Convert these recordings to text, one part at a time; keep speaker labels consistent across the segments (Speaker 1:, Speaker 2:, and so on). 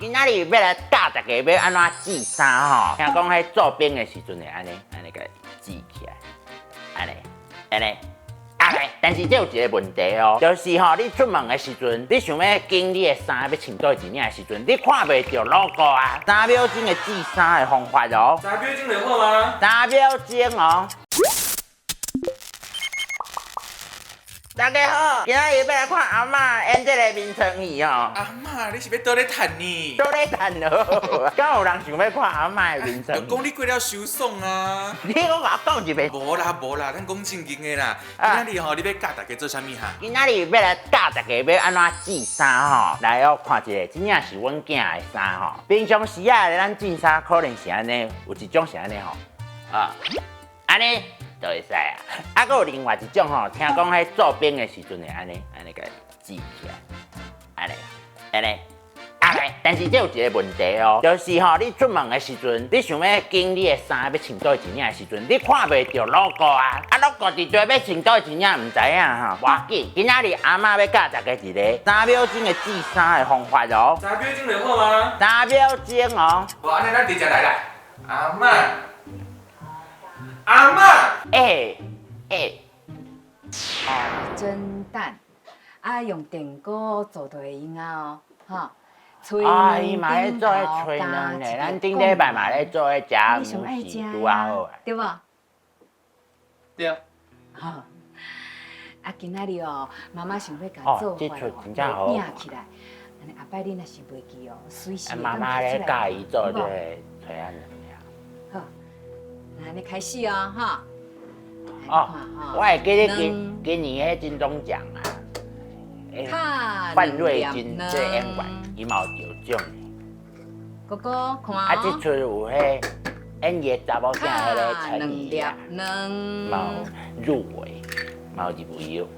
Speaker 1: 今仔日欲來教大家欲按怎折衫吼。聽講彼做兵的時陣會按呢，按呢共折起來，按呢，按呢，按呢。但是這有一个問題哦，就是吼，你出門的時陣，你想欲揀你的衫欲穿佗一領的時陣，你看袂著 logo 啊。3秒鐘的折衫的方法哦。
Speaker 2: 3秒鐘就好嗎？3
Speaker 1: 秒鐘哦。大家好，今仔日欲來看阿嬤演這个眠床戲哦。
Speaker 2: 阿嬤，你是欲佗咧趁呢？
Speaker 1: 佗咧趁咯，敢有人想欲看阿嬤的眠床戲？
Speaker 2: 就講你過了傷爽啊！
Speaker 1: 你閣共我講一遍。
Speaker 2: 無啦無啦，咱講正經的啦。今仔日吼，你欲教大家做啥物哈？
Speaker 1: 今仔日欲來教大家欲按怎折衫吼。來哦，看一下，真正是阮囝的衫吼。平常時啊，咱折衫可能是按呢，有一種是按呢吼，啊，按呢。就會使啊，啊，閣有另外一種吼，聽講彼做兵的時陣會按呢，按呢共折起來，按呢，按呢，按呢。但是這有一个問題哦，就是吼，你出門的時陣，你想欲揀你的衫欲穿佗一領的時陣，你看袂著 logo 啊，啊 logo 佇佗欲穿佗一領毋知影吼。無要緊，今仔日阿嬤欲教大家一个3秒鐘的折衫的方法哦。
Speaker 2: 3秒鐘就好嗎？3
Speaker 1: 秒鐘哦。
Speaker 2: 無，按呢咱直接來啦，阿嬤。阿嬤，
Speaker 1: 欸欸，
Speaker 3: 蒸蛋，啊用電鍋做就會用啊哦，吼。炊
Speaker 1: 啊，伊嘛咧做彼炊卵咧，咱頂禮拜嘛咧做彼食魚翅，拄仔好啊。
Speaker 3: 對無？
Speaker 2: 對。
Speaker 3: 好。啊，今仔日哦，媽媽想欲共做法哦，印起來。按呢後擺你若是袂記哦，隨時
Speaker 1: 媽媽咧教伊做這個炊仔卵。
Speaker 3: 好。按呢開始哦，哈！
Speaker 1: 哦，我會記得今今年彼金鐘獎啊，范瑞金這演員，伊嘛有得獎。
Speaker 3: 哥哥看。
Speaker 1: 啊，這齣有彼演伊的查某囝彼个陳怡啊，嘛有入圍，嘛有入圍哦。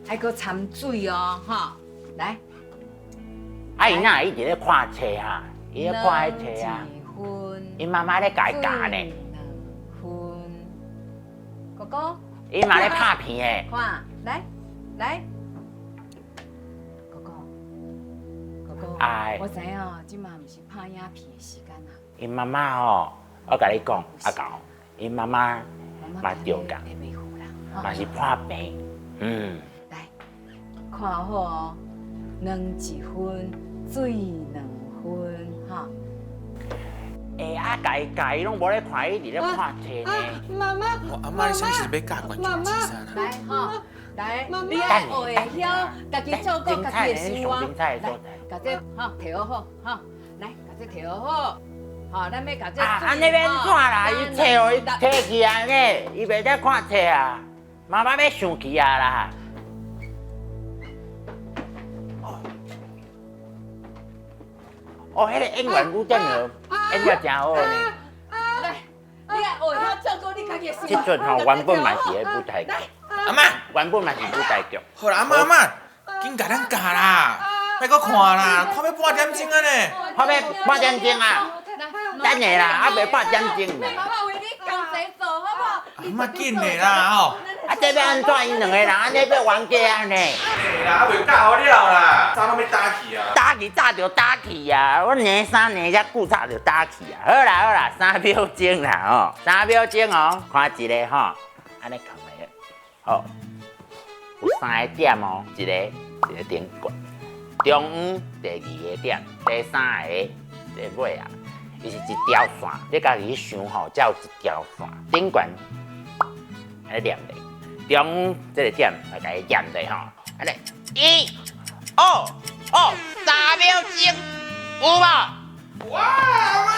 Speaker 3: 還閣摻水哦，哈！來。
Speaker 1: 啊，伊哪會一直咧看冊哈？伊咧看彼冊啊。伊媽媽咧共伊教呢。
Speaker 3: 哥哥，
Speaker 1: 伊嘛咧拍片的。
Speaker 3: 看，來，來，哥哥，哥哥，
Speaker 1: 哎，
Speaker 3: 我知影哦，這馬毋是拍影片的時間啊。
Speaker 1: 𪜶媽媽吼，我共你講，阿狗，𪜶媽媽嘛著共，嘛是破病，嗯。
Speaker 3: 來，看好哦，卵一分，水兩分，哈。
Speaker 1: 欸，啊，共伊教伊攏無咧看，伊佇咧看冊呢。
Speaker 4: 媽媽，
Speaker 2: 阿嬤，你啥物時欲教觀眾折衫啊？
Speaker 3: 來吼，來，你愛學會曉，家己照顧家己的生活。來，共這吼提好好，吼，來，共這提好好，吼，咱欲共這。
Speaker 1: 啊，按呢欲按怎啦？伊冊予伊提起來呢，伊袂使看冊啊。媽媽欲生氣啊啦！哦，彼个演員女演員演得誠好呢。
Speaker 3: 來，你愛學會曉照顧你家己的生活。
Speaker 1: 這齣吼原本嘛是彼舞台劇。
Speaker 2: 阿嬤，
Speaker 1: 原本嘛是舞台劇。
Speaker 2: 好啦，阿嬤阿嬤，緊共咱教啦，莫閣看啦，看欲半點鐘啊呢。
Speaker 1: 看欲半點鐘啊？等下啦，猶未半點鐘呢。
Speaker 3: 媽媽為你共齊做，好無？
Speaker 2: 阿嬤緊的啦吼。
Speaker 1: 啊，這欲按怎？𪜶兩個人按呢欲冤家按呢？
Speaker 2: 欸啦，猶未教好了啦，衫攏欲焦去啊！
Speaker 1: 焦去早就焦去啊！我躡衫躡遮久，早就焦去啊！好啦好啦，3秒鐘啦吼，3秒鐘哦，看一个吼，按呢囥咧，好，有三个點哦，一个一个頂懸，中央第二个點，第三个第尾啊，伊是一條線，你家己去想吼，才有一條線，頂懸按呢連咧。中央這个點來共伊驗咧吼，按呢，一、二、哦，3秒鐘，有無？
Speaker 2: 哇，阿嬤！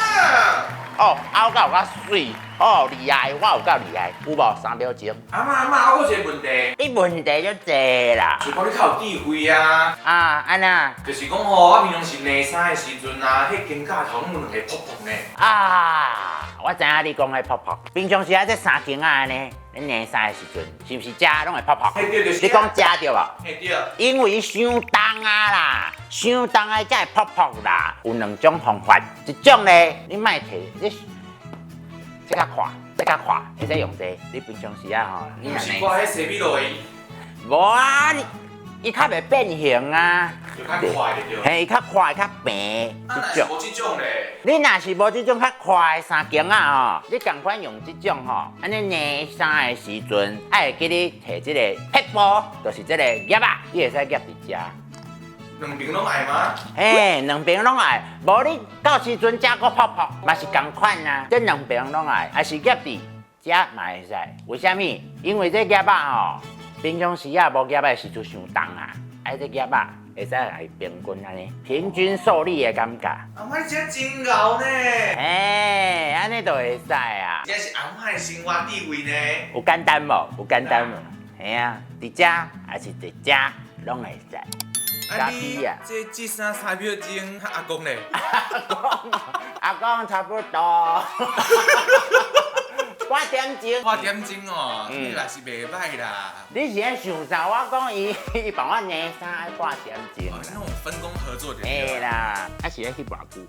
Speaker 1: 哦，拗到有夠媠，哦，厲害，我有夠厲害，有無？3秒鐘。
Speaker 2: 阿嬤阿嬤，我閣有一個問題。
Speaker 1: 你問題足濟啦。
Speaker 2: 就講你較有智慧啊。
Speaker 1: 啊，按怎？
Speaker 2: 就是講吼，我平常時躡衫的時陣啊，彼肩胛頭攏有兩个泡泡呢。
Speaker 1: 啊，我知影你講彼泡泡。平常時啊，這衫肩仔按呢，你躡衫的時陣，是毋是遮攏會泡泡？
Speaker 2: 嘿對，就是。
Speaker 1: 你講遮對無？
Speaker 2: 嘿對。
Speaker 1: 因為傷重啊啦，傷重啊才會泡泡啦。有兩種方法，一種咧，你莫提，你這較快，這較快，會使用這個。你平常時啊吼，
Speaker 2: 你毋是掛彼洗米露的？
Speaker 1: 無啊，你伊較袂變形啊，
Speaker 2: 就較快就對。
Speaker 1: 嘿，較快較平。
Speaker 2: 啊，若是無這種咧，
Speaker 1: 你若是無這種較快的衫弓仔吼，你仝款用這種吼，按呢捏衫的時陣，愛會記你提這個撇步，就是這個夾仔，你會使夾佇遮。
Speaker 2: 兩邊攏愛嗎？
Speaker 1: 嘿，兩邊攏愛，無你到時陣遮閣泡泡嘛是仝款啊，這兩邊攏愛，還是夾佇遮嘛會使。為啥物？因為這夾仔吼，平常時啊無夾仔的時陣傷重啊，愛這夾仔會使來平均按呢，平均受力的感覺。
Speaker 2: 阿嬤你真真𠢕呢！
Speaker 1: 嘿，按呢就會使啊。
Speaker 2: 這是阿嬤的生活智慧呢。
Speaker 1: 有簡單無？有簡單無？嘿啊，佇遮還是佇遮攏會使。
Speaker 2: 啊，你這摺衫3秒鐘，阿公咧？
Speaker 1: 阿公，阿公差不多。半點鐘。
Speaker 2: 半點鐘哦，你嘛是袂䆀啦。
Speaker 1: 你是咧想啥？我講伊伊幫我捏衫愛半點鐘。
Speaker 2: 哦，那種分工合作的。
Speaker 1: 嘿啦，啊是咧翕偌久？